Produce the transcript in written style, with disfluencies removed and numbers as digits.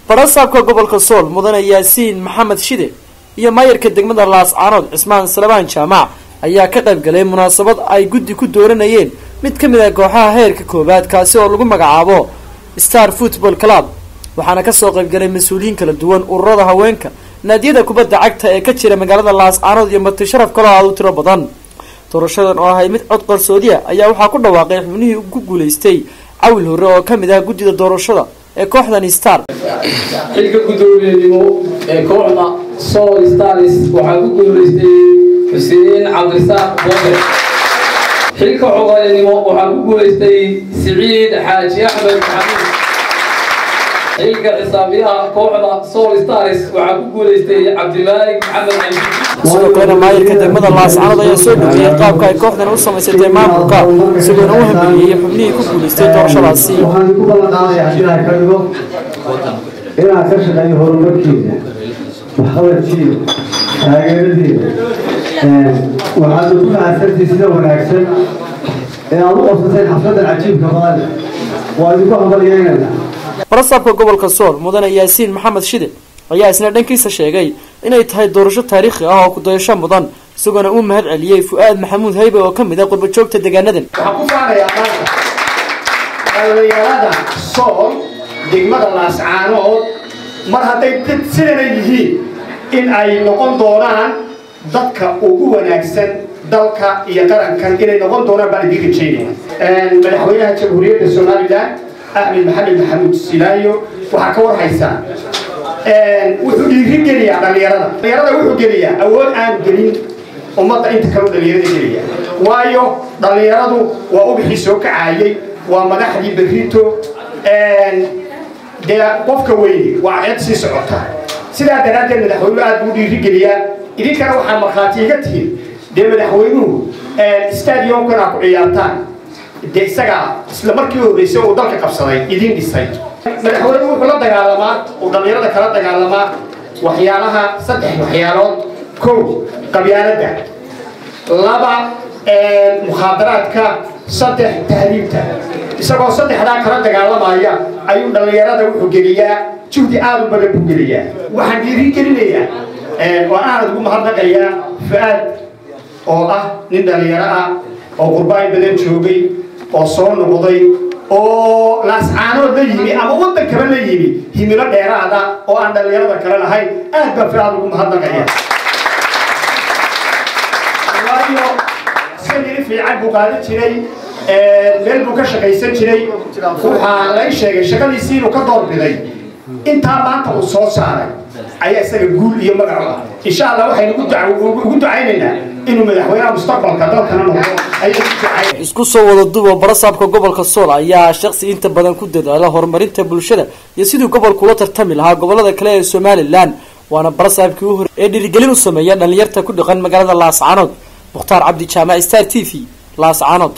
Barasaabka gobolka Sool Mudane Yaasiin Maxamed Shide iyo maayarka degmada Laascaanood Cismaan Salabaan Jaamac ayaa ka qayb galay munaasabad ay guddi ku dooranayeen mid ka mid ah kooxaha heerka koowaad, kaasi oo lagu magacaabo Star Football Club. Waxaana ka soo qayb galay mas-uuliyiin kala duwan, ururada haweenka, naadiyada kubadda cagta ee ka jira magaalada Laascaanood iyo marti sharaf kaloo aad u tiro badan. Doorashadan oo ahay mid cod qarsoodiya ayaa waxaa ku dhawaaqay xubnihii ku guuleystay Cawil Hore oo ka mid ah guddida doorashada ee kooxdan Star. Xilka guddoomiyenimo ee kooxda Sool Stars waxaa ku guuleystay Xuseen Cabdirasaaq Boode. Xilka xogaynimo waxaa ku guuleystay Siciid Xaaji Axmed Maxamuud. Xilka xisaabiyaha kooxda Sool Stars waxaa ku guuleystay Cabdimaalik Maxamed Caydi. Sidoo kalena maayarka degmada Laascaanood ayaa soo dhaweeyey qaabka ay kooxdan u samaysatay maamulka, isagoona u hambalyeeyey xubnihii ku guuleystay doorashadaasi. Waxaan ku ballan qaadaya haddii Ilaahay ka dhigo inaan ka shaqeeyo horumarkiisa, waxqabadkiisa, taageeradiisa. Waxaad ku mahadsantihiin sida wanaagsan ee aad u qabsateen xafladan cajiibka badan. Waa idinku hambalyeynayna. Barasaabka gobolka Sool Mudane Yaasiin Maxamed Shide ayaa isna dhankiisa sheegay inay tahay doorasho taariikhi ah oo ku-dayasho mudan, isagoona uu mahad celiyey Fu'aad Maxamuud Haybe oo ka mid ah qurbajoogta deegaanadan. Waxaan ku faanayaa maanta dhalinyarada Sool, degmada Laascaanood, mar hadday dad sidana yihiin in ay noqon doonaan dadka ugu wanaagsan dalka iyo qarankan inay noqon doonaan baan idiin rajaynaya. Madaxweynaha Jamhuuriyadda Somaliland Axmed Maxamed Maxamuud Silaayo waxaa ka warhaysaa wuxuu dhiiri geliyaa dhalinyarada. Dhalinyarada wuxuu geliyaa awood aan gelin ummadda inta kale dhalinyarada geliya, waayo dhalinyaradu waa ubixii soo kacaayay, waa madaxdii berrito. Dee qofka weyne waa ceed sii socota. Sidaa daraaddeed madaxweynuhu aad buu dhiiri geliyaa. Idinkana waxaa markhaati iga tihiin dee madaxweynuhu stadiumkan aa ku ciyaartaan dee isagaa isla markii horreysay uu dalka qabsaday idiin dhisay. Madaxweynuhu wuxuu la dagaalamaa, uu dhallinyarada kala dagaalamaa waxyaalaha, saddex waxyaalood: kow, qabyaaladda; laba, mukhaadaraadka; saddex, tahriibta. Isagoo saddexdaa kala dagaalamaya ayuu dhallinyarada wuxuu geliyaa juhdi aad u badan buu geliyaa. Waxaan dhiiri gelinayaa oo aad ugu mahadnaqayaa Fu'aad oo ah nin dhallinyaro ah oo qurbaan badan joogay oo soo noqday oo Laascaanood la yimi ama waddankaba la yimi himilo dheeraada oo aan dhallinyarada kale lahayn. Aad baan Fu'aad ugu mahadnaqaya, waayo salary fiican buu qaadan jiray, meel buu ka shaqaysan jiray. Waxaa lay sheegay shaqadiisii inuu ka doorbiday. Intaa maanta uu soo saaray ayaa isaga guul iyo magac u ah. Insha Allah waxaynu ugu ducaynaynaa inuu madaxweynaha mustaqbalka dalkana noqdo ayaynu ku ducaynaa. Isku soo wada dubo, barasaabka gobolka Sool ayaa shaqsi inta badan ku dadaala horumarinta bulshada iyo sidii gobolku ula tartami lahaa gobolada kale ee Somaliland, waana barasaabkii u hore ee dhiirigelin u sameeya dhalinyarta ku dhaqan magaalada Laascaanood. Mukhtaar Cabdi Jaamac, Star TV, Laascaanood.